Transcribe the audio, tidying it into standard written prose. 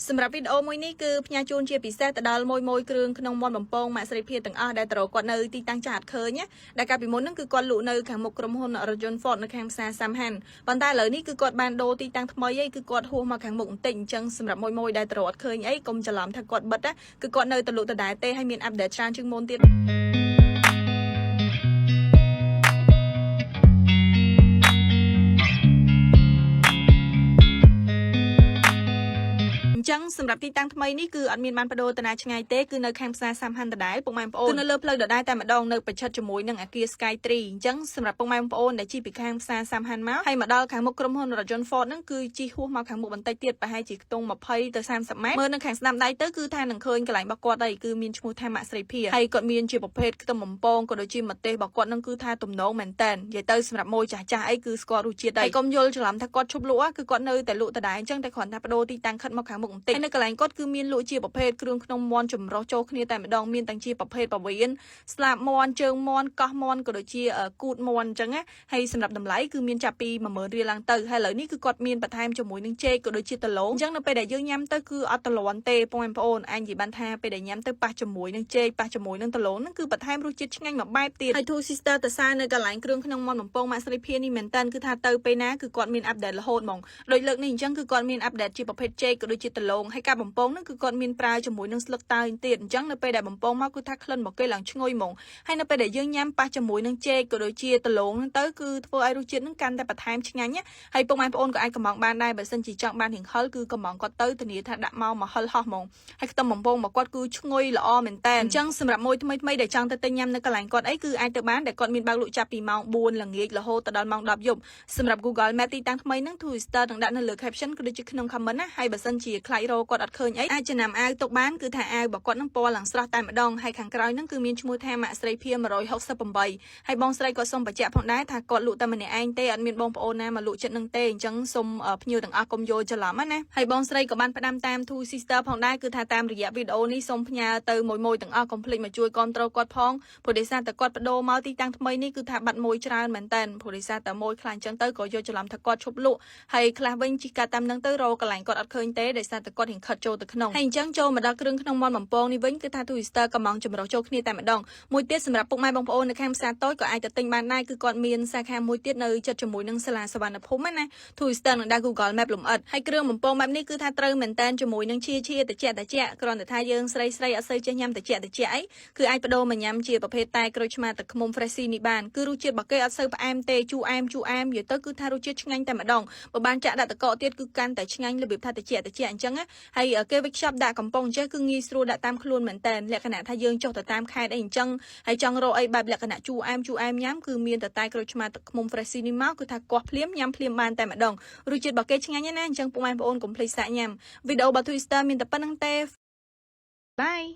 សម្រាប់វីដេអូមួយនេះគឺផ្ញើជូនជាពិសេសទៅដល់មួយមួយគ្រឿងក្នុងមាន់បំពងម៉ាក់ស្រីភាទាំងអស់ដែលតរគាត់នៅទីតាំងចាស់អត់ឃើញណាដែលកាលពីមុនហ្នឹងគឺគាត់លក់នៅខាងមុខក្រុមហ៊ុនរថយន្ត Ford នៅខាងផ្សារសាំហាន់ប៉ុន្តែឥឡូវនេះគឺគាត់បានដូរទីតាំងថ្មីឯងគឺគាត់ហួសមកខាងមុខបន្តិចអញ្ចឹងសម្រាប់មួយមួយដែលតរអត់ឃើញអីកុំច្រឡំថាគាត់បិទណាគឺគាត់នៅតែលក់ដដែលទេហើយមាន update ច្រើនជាងមុនទៀត អញ្ចឹងសម្រាប់ទីតាំងថ្មីនេះគឺអត់មានបានបដូរតាណាឆ្ងាយទេគឺនៅខាងផ្សារសាំហាន់ដដែលពុកម៉ែបងប្អូនគឺនៅលើផ្លូវដដែលតែម្ដងនៅប្រឆិតជាមួយនឹងអាគារ Sky Tree អញ្ចឹងសម្រាប់ពុកម៉ែបងប្អូនដែលជិះពីខាងផ្សារសាំហាន់មកហើយមកដល់ខាងមុខក្រុមហ៊ុនរថយន្ត Ford ហ្នឹងគឺជិះហួសមកខាងមុខបន្តិចទៀតប្រហែលជាខ្ទង់20ទៅ30ម៉ែត្រមើលនៅខាងស្ដាំដៃទៅគឺថានឹងឃើញកន្លែងរបស់គាត់ហើយគឺមានឈ្មោះថាម៉ាក់ស្រីភាហើយគាត់មានជាប្រភេទខ្ទឹមបំពងក៏ដូចជាម្ទេសរបស់គាត់នឹងគឺថាទំនងមែនតើនិយាយទៅសម្រាប់ម៉ួយចាស់ចាស់អីគឺស្គាល់រសជាតិហើយកុំយល់ច្រឡំថាគាត់ឈប់លក់គឺគាត់នៅតែលក់ដដែលអញ្ចឹងតែគ្រាន់តែបដូរទីតាំងខិតមកខាងមុខបន្តិចហើយនៅកន្លែងគាត់គឺមានលក់ជាប្រភេទគ្រឿងក្នុងមាន់ចម្រុះចូលគ្នាតែម្ដងមានទាំងជាប្រភេទពវៀនស្លាបមាន់ជើងមាន់កោះមាន់ក៏ដូចជាគូតមាន់អញ្ចឹងណាហើយសម្រាប់តម្លៃគឺមានចាប់ពី10000រៀលឡើងទៅហើយឥឡូវនេះគឺគាត់មានបន្ថែមជាមួយនឹងចេកក៏ដូចជាដលងអញ្ចឹងនៅពេលដែលយើងញ៉ាំទៅគឺអត់តលន់ទេបងប្អូនអាចនិយាយបានថាពេលដែលញ៉ាំទៅប៉ះជាមួយនឹងចេកប៉ះជាមួយនឹងដលងហ្នឹងគឺបន្ថែមរសជាតិឆ្ងាញ់មួយបែបទៀតហើយ Two Sister ទៅសារនៅកន្លែងគ្រឿងក្នុងមាន់បំពងម៉ាក់ស្រីភានេះមែនតើគឺថាទៅពេលណាគឺគាត់មាន update រហូតហ្មងដោយលើកនេះអញ្ចឹងគឺគាត់មាន update ជាប្រភេទចេកក៏ដូចជាដលងហើយការបំពងហ្នឹងគឺគាត់មានប្រើជាមួយនឹងស្លឹកតើយទៀតអញ្ចឹងនៅពេលដែលបំពងមកគឺថាក្លិនរបស់គេឡើងឈ្ងុយហ្មងហើយនៅពេលដែលយើងញ៉ាំប៉ះជាមួយនឹងចេកក៏ដូចជាដលងហ្នឹងទៅគឺធ្វើឲ្យរសជាតិហ្នឹងកាន់តែបន្ថែមឆ្ងាញ់ណាហើយពុកម៉ែបងប្អូនក៏អាចកំងបានដែរបើសិនជាចង់បានរៀងហឹលគឺកំងគាត់ទៅធានាថាដាក់មកមកហឹលហោះហ្មងហើយខ្ទឹមបំពងរបស់គាត់គឺឈ្ងុយល្អមែនតើអញ្ចឹងសម្រាប់មួយថ្មីថ្មីដែលចង់ទៅទិញញ៉ាំនៅកន្លែងគាត់អីគឺអាចទៅបានដែលគាត់មានបើកលក់ចាប់ពីម៉ោង4ល្ងាចរហូតទៅដល់ម៉ោង10យប់សម្រាប់ Google Map ទីតាំងថ្មីហ្នឹង Two Sister នឹងដាក់នៅលើ caption ក៏ដូចជាក្នុង comment ណាហើយបើសិនជាខ្លាចរកគាត់អត់ឃើញអីអាចចំណាំអាវទុកបានគឺថាអាវរបស់គាត់នឹងពណ៌ឡើងស្រស់តែម្ដងហើយខាងក្រោយហ្នឹងគឺមានឈ្មោះថាម៉ាក់ស្រីភា168ហើយបងស្រីក៏សូមបញ្ជាក់ផងដែរថាគាត់លក់តែម្នាក់ឯងទេអត់មានបងប្អូនណាមកលក់ចិត្តនឹងទេអញ្ចឹងសូមភ្ញៀវទាំងអស់កុំយល់ច្រឡំណាហើយបងស្រីក៏បានផ្ដាំតាម Two Sister ផងដែរគឺថាតាមរយៈវីដេអូនេះសូមផ្ញើទៅមួយមួយទាំងអស់កុំភ្លេចមកជួយគាំទ្រគាត់ផងព្រោះដោយសារតែគាត់បដូរមកទីតាំងថ្មីនេះគឺថាបាត់មួយច្រើនមែនតើព្រោះដោយសារតែមួយខ្លះអញ្ចឹងទៅក៏យកច្រឡំថាគាត់ឈប់លក់ហើយខ្លះវិញជិះកាត់តាមនឹងទៅរកកន្លែងគាត់អត់ឃើញទេដោយសារតែគាត់រៀងខិតចូលទៅក្នុងហើយអញ្ចឹងចូលមកដល់គ្រឿងក្នុងមាន់បំពងនេះវិញគឺថា Two Sister កំងចម្រុះចូលគ្នាតែម្ដងមួយទៀតសម្រាប់ពុកម៉ែបងប្អូននៅខាងផ្សារតូចក៏អាចទៅទិញបានដែរគឺគាត់មានសាខាមួយទៀតនៅជិតជាមួយនឹងសាលាសវណ្ណភូមិណា Two Sister នឹងដាក់ Google Map លម្អិតហើយគ្រឿងបំពងបែបនេះគឺថាត្រូវមែនតែនជាមួយនឹងឈៀឈៀតិចតិចគ្រាន់តែថាយើងស្រីស្រីអត់សូវចេះញ៉ាំតិចតិចអីគឺអាចបដូរមកញ៉ាំជាប្រភេទតែក្រូចឆ្មាទឹកឃ្មុំ Freshy នេះបានគឺរសជាតិរបស់គេអត់សូវផ្អែមទេជូរអែមជូរអែមនិយាយទៅគឺថារសជាតិឆ្ងាញ់តែម្ដងបើបានចាក់ដាក់តកកទៀតគឺកាន់តែឆ្ងាញ់របៀបថាតិចតិចអញ្ចឹងណាហើយគេវេចខ្ចប់ដាក់កំប៉ុងអញ្ចឹងគឺងាយស្រួលដាក់តាមខ្លួនមែនតែនលក្ខណៈថាយើងចុះទៅតាមខេត្តអីអញ្ចឹងហើយចង់រកអីបែបលក្ខណៈជូរអែមជូរអែមញ៉ាំគឺមានតែតែក្រូចឆ្មាទឹកឃ្មុំ Freshy នេះមកគឺថាកោះភ្លាមញ៉ាំភ្លាមបានតែម្ដងរសជាតិរបស់គេឆ្ងាញ់ណាស់អញ្ចឹងពុកម៉ែបងប្អូនកុំភ្លេចសាកញ៉ាំវីដេអូរបស់ Twister មានតែប៉ុណ្្នឹងទេ Bye.